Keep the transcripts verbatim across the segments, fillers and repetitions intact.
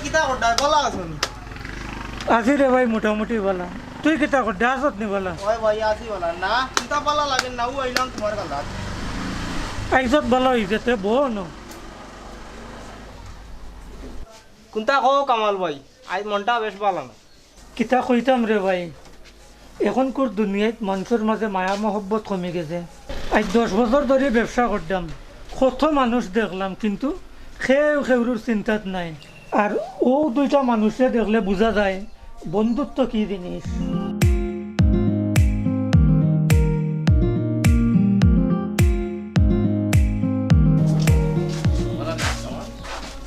কিতা করতায়, বালা আছো নি? আছি রে ভাই, মোটামুটি বালা। তুই কিতা করতায়, আছত নি বালা? ওই ভাই, আছি বালা। না, কিতা বালা লাগে না, ও আইলাম তোমার কাছে। আইছত বালা অইছে, তে বও ন। কুনতা কও কামাল ভাই, আইজ মনটা বেশ বালা না। কিতা কইতাম রে ভাই, এখনকুর দুনিয়াত মানষর মাঝে মায়া মহব্বত কমি গেছে। আইজ দশ বছর ধরি ব্যবসা করতাম, কত মানুষ দেখলাম, কিন্তু কেউ কেউরুর চিন্তাত নাই। আর অউ দুইটা মানুষরে দেখলে বুঝা যায় বন্ধুত্ব কি জিনিস।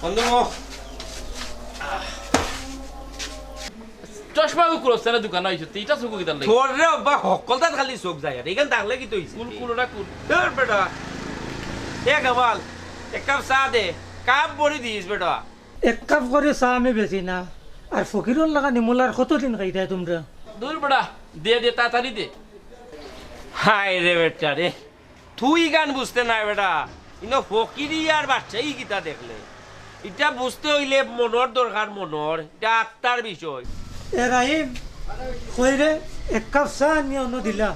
বন্ধু, চশমা কুকুর হচ্ছে না দোকান আইছো, তুই ইটা চুকু কিতার লাগি? তোর রে আব্বা, হকলতাত খালি চোখ যায় আর। এখান থাকলে কি তুই? কুল, কুল, ওটা কুল। ধুর বেটা। এ কামাল, এক কাপ চা দে, কাপ ভরি দিস বেটা। এক কাপ করে চা আমি বেচি না, আর ফকিরর লাগা নিমুলার কতদিন খাইতায় তোমরা? দূর বেটা, দে দে, তাড়াতাড়ি দে। হায় রে বেটা রে, তুই ইখান বুঝতে নায় বেটা, ইনো ফকিরি আর বাদশাহী কিতা দেখলে? ইটা বুঝতে অইলে মনর দরকার, মনর, ইটা আত্মার বিষয়। এ রাহিম, কই রে, এক কাপ চা আনিয়া অনো দিলা।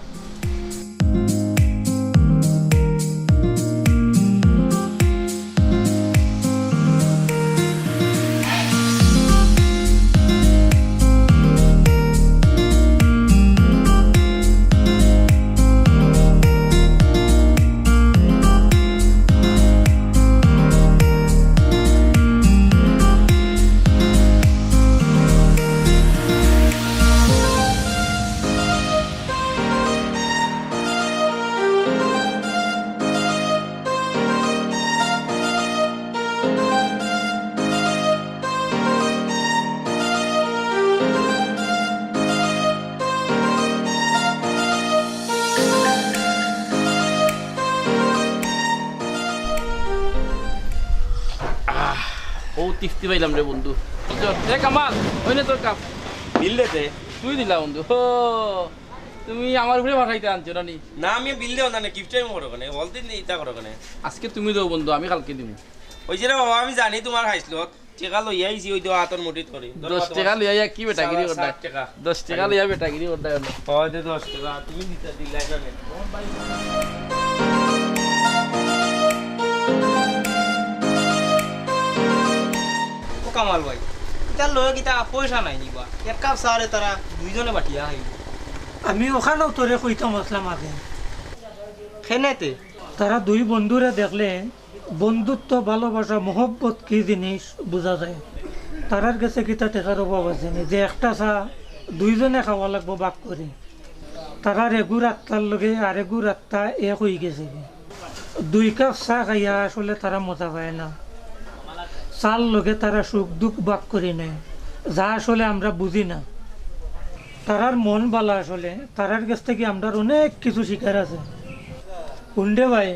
আহ, ও তৃপ্তি পাইলাম রে বন্ধু। বুঝছো? এ কামাল, ওই নে তোর কাপ। বিল দেতে? তুই দিলা বন্ধু। ও, তুমি আমার উপরে ভাসাইতে আনছো না নি? না, আমি বিল দেও না, না, গিফট টাইম করো কেনে? হলদিন ইতা করো কেনে? আজকে তুমি দেও বন্ধু, আমি কালকে দিমু। ওই যে রে বাবা, আমি জানি তোমার হাইসলত। টেকা লইয়া আইছি, ওই তো আতর মুঠিত করি। ধরো দশ তোমার টেকা লইয়া ইয়া কি বেটাগিরি সাড়ে করতায়? সাত টেকা। দশ টেকা লইয়া বেটাগিরি করতায় না। হয় দে দশ টেকা, তুমি দিতে দিলাই না নে। ও কামাল ভাই, ইতার লগে কিতা পয়সা নাই নি বা? এক কাপ চা রে তারা দুইজনে বাটিয়া খাইব। আমি ওখানেও তোরে কইতাম আসলাম আগে। খেনেতে? তারা দুই বন্ধুরে দেখলে বন্ধুত্ব, ভালোবাসা, মহব্বত কি জিনিস বুঝা যায়। তারার গেছে কিতা টেকার অভাব আছে নি যে একটা চা দুইজনে খাওয়া লাগবো ভাগ করি? তারার এগুর আত্মার লগে আরেগুর আত্মা এক অই গেছে। দুই কাপ চা খাইয়া আসলে তারা মজা পায় না। চার লগে তারা সুখ দুঃখ ভাগ করি নেয়, যা আসলে আমরা বুঝি না। তারার মন বালা আসলে, তারার গেছ থাকি আমরার অনেক কিছু শিখার আছে। হুনরে ভাই,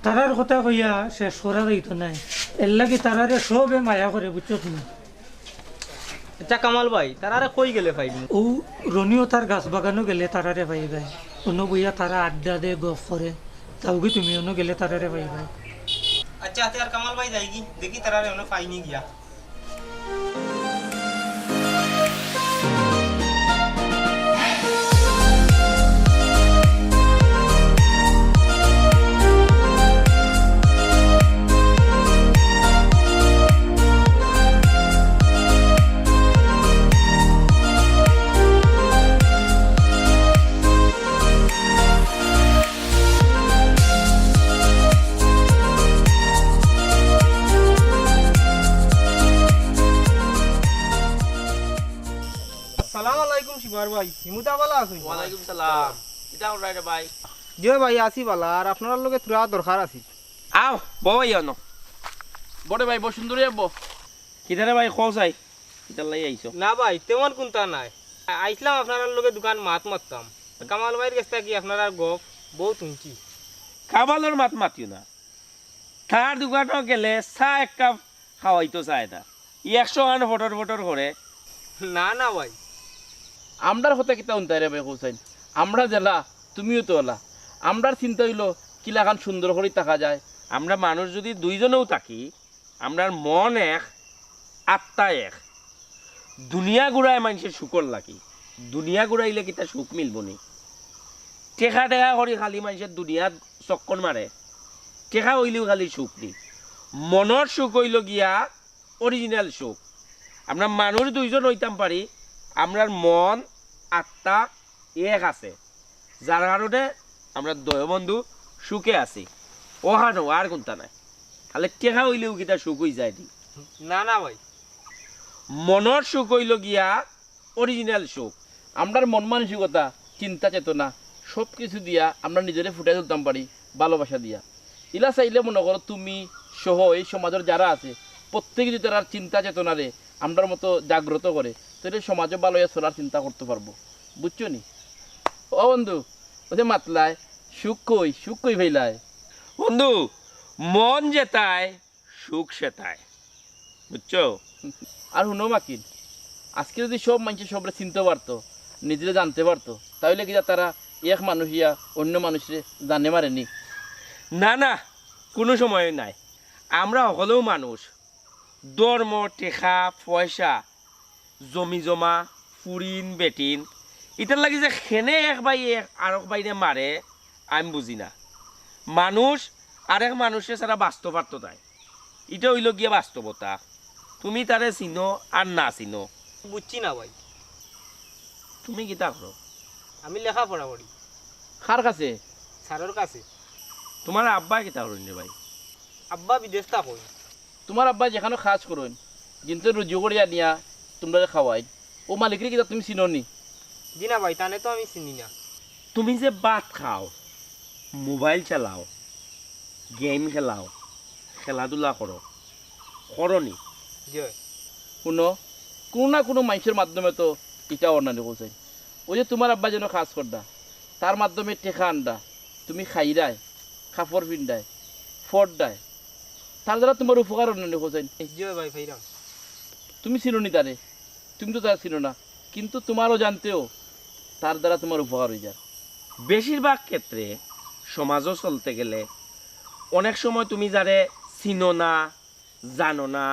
তারার কথা কইয়া শেষ করা যাইতো নায়। এরলাগি তারারে সবে মায়া করে, বুঝছত নি? আচ্ছা কামাল ভাই, তারারে কই গেলে পাইমু? ও রনিও তার গাছ বাগানো গেলে তারারে পাইবায়। অনো বইয়া তারা আড্ডা দে, গফ করে। যাওগি তুমি, অনো গেলে তারারে পাইবায়। আচ্ছা, তে আর কামাল ভাই যাইগি, দেখি তারারে অনো পাইনি গিয়া। আসসালামু আলাইকুম শিবার ভাই, হিমুদা ভালা আছইন? ওয়ালাইকুম সালাম। কিতা কররায় রে ভাই? জি অয় ভাই, আছি ভালা। আর আপনারার লগে থুড়া দরকার আছিল। আও, বও অনো। বড় ভাই, বও সুন্দর অইয়া বও। কিতা রে ভাই, কও চাই? কিতার লাগি আইছো? না ভাই, তেমন কুন্তা নায়। আইছলাম আপনারার লগে দুখান মাত মাততাম। কামাল ভাইর গেছ থাকি আপনারার গফ বউত হুনছি। কামালর মাত মাতিও না। তার দোকানো গেলে চা এক কাপ খাওয়াইতো চায় না। ই একশো খান ফটর ফটর করে। না না ভাই। আমরার কথা কিতা হুনতায় রে ভাই কওছাইন? আমরা যেলা, তুমিও তো অলা। আমরার চিন্তা অইলো কিলাখান সুন্দর করি থাকা যায়। আমরা মানুষ যুদি দুইজনেও থাকি, আমরার মন এক, আত্মা এক। দুনিয়া ঘুরায় মানষে সুখর লাগি। দুনিয়া ঘুরাইলে কিতা সুখ মিলবো নি? টেকা টেকা করি খালি মানষে দুনিয়াত চক্কর মারে। টেকা অইলেউ খালি সুখ নি। মনর সুখ অইলো গিয়া original সুখ। আমরা মানুষ দুইজন অইতাম পারি, আমরার মন, আত্মা এক আছে, যার কারণে আমরা দয় বন্ধু সুখে আছি। অখানউ আর কুন্তা নাই। খালি টেকা অইলেউ কিতা সুখ অইযায় নি? না, না ভাই। মনর সুখ অইলো গিয়া original সুখ। আমরার মন মানসিকতা, চিন্তা চেতনা, সব কিছু দিয়া আমরা নিজরে ফুটাই তুলতাম পারি ভালোবাসা দিয়া। ইলা চাইলে মনো করো তুমি সহ এই সমাজর যারা আছে, প্রত্যেকে যদি তারার চিন্তা চেতনারে আমরার মতো জাগ্রত করে, তাইলে সমাজে ভালো অইয়া চলার চিন্তা করতো পারবো। বুঝছো নি? ও বন্ধু, অউ যে মাতলায়, সুখ কই, সুখ কই পাইলায়? বন্ধু, মন যেতায় সুখ সেতায়, বুঝছো? আর হুনো মাকিন, আজকে যদি সব মানষে সবরে চিনতে পারতো, নিজরে জানতে পারতো, তাইলে কিতা তারা এক মানুষ অইয়া অইন্য মানুষরে জানে মারে নি? না, না, কুনু সময় নাই। আমরা হকলেউ মানুষ। ধর্ম, টেকা, পয়সা, জমিজমা, ফুড়িন, বেটিন, ইতার লাগি যে কেনে এক ভাইয়ে আরক ভাইরে মারে, আমি বুঝি না। মানুষ আরেক মানুষরে ছাড়া বাঁচতো পারতো নায়। ইটা অইলো গিয়া বাস্তবতা। তুমি তারে চিনো আর না চিনো। বুঝছি না ভাই। তুমি কিতা করো? আমি লেখাপড়া করি। কার কাছে? স্যারর কাছে। তুমার আব্বায় কিতা করইন রে ভাই? আব্বা বিদেশ থাকইন। তুমার আব্বায় যেখানো কাজ করইন, যেনতে রুজি করি আনিয়া তুমরারে খাওয়াইন, অউ মালিকরে কিতা তুমি চিনো নি? জি না ভাই, তানে তো আমি চিনি না। তুমি যে ভাত খাও, মোবাইল চালাও, গেম খেলাও, খেলাধুলা করো, করো নি? জি অয়। হুনো, কুনু না কুনু মানষর মাধ্যমে তো ইটা অর না নি কওছাইন। অউ যে তুমার আব্বায় যেন কাজ কররা, তার মাধ্যমে টেকা আনরা, তুমি খাইরায়, কাপড় পিনরায়, পড়রায়, তার দ্বারা তুমার উপকার অর না নি কওছাইন। জি অয় ভাই, পাইরাম। তুমি চিনো নি তারে, তুমি তো তারে চিনো না, কিন্তু তুমার অজান্তেউ তার দ্বারা তুমার উপকার অইযার। বেশিরভাগ ক্ষেত্রে সমাজো চলতে গেলে অনেক সময় তুমি যারে চিনো না, জানো না,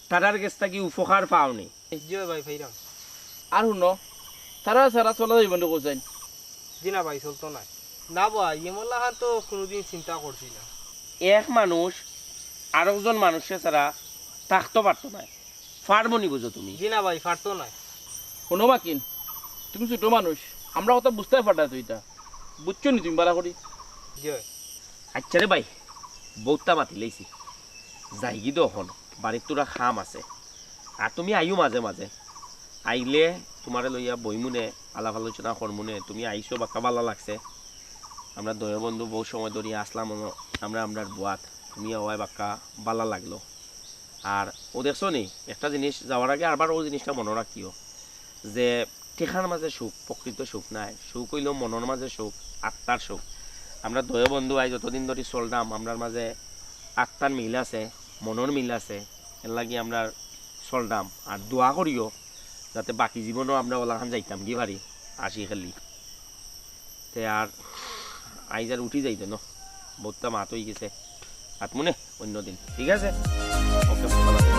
তারার গেছ থাকি উপকার পাও নি। জি অয় ভাই, পাইরাম। আর হুনো, তারা ছাড়া চলা যাইবো নি কওছাইন? জি না ভাই, চলতো নায়। না ভাই, এমন লাখান তো কুনুদিন চিন্তা করছি না। এক মানুষ আরকজন মানুষরে ছাড়া থাকতো পারতো নায়। পারবো নি বুঝো তুমি? জি না ভাই, পারতো নায়। হুনো মাকিন, তুমি ছোট মানুষ, আমরার কথা বুঝতায় পাররায় তো ইতা। বুঝছো নি তুমি ভালা করি? জি অয়। আইচ্ছা রে ভাই, বউততা মাতিলাইছি, যাইগি তো অখন, বাড়িত থুড়া কাম আছে। আর তুমি আইও মাঝে মাঝে, আইলে তুমারে লইয়া বইমুনে, আলাপ আলোচনা করমুনে। তুমি আইছো, বাক্কা ভালা লাগছে। আমরা দয় বন্ধু বউত সময় ধরি আছলাম, আমরা আমরার বওয়াত, তুমি আওয়ায় বাক্কা ভালা লাগলো। আর অউ দেখছো নি, একটা জিনিস যাওয়ার আগে আরবার অউ জিনিসটা মনো রাখিও যে টেকার মাঝে সুখ প্রকৃত সুখ নায়, সুখ অইলো মনর মাঝে সুখ, আত্মার সুখ। আমরা দয় বন্ধু আইজ যতদিন ধরি চলরাম, আমরার মাঝে আত্মার মিল আছে, মনর মিল আছে, এরলাগি আমরা চলরাম। আর দোয়া করিও যাতে বাকি জীবনও আমরা অলাখান যাইতামগি পারি, হাসি খেলি। তে আর আইজ আর উঠি যাইতো না, বউততা মাত অইগেছে, মাতমুনে অইন্য দিন, ঠিক আছে? ওকে, ভালা থাকো।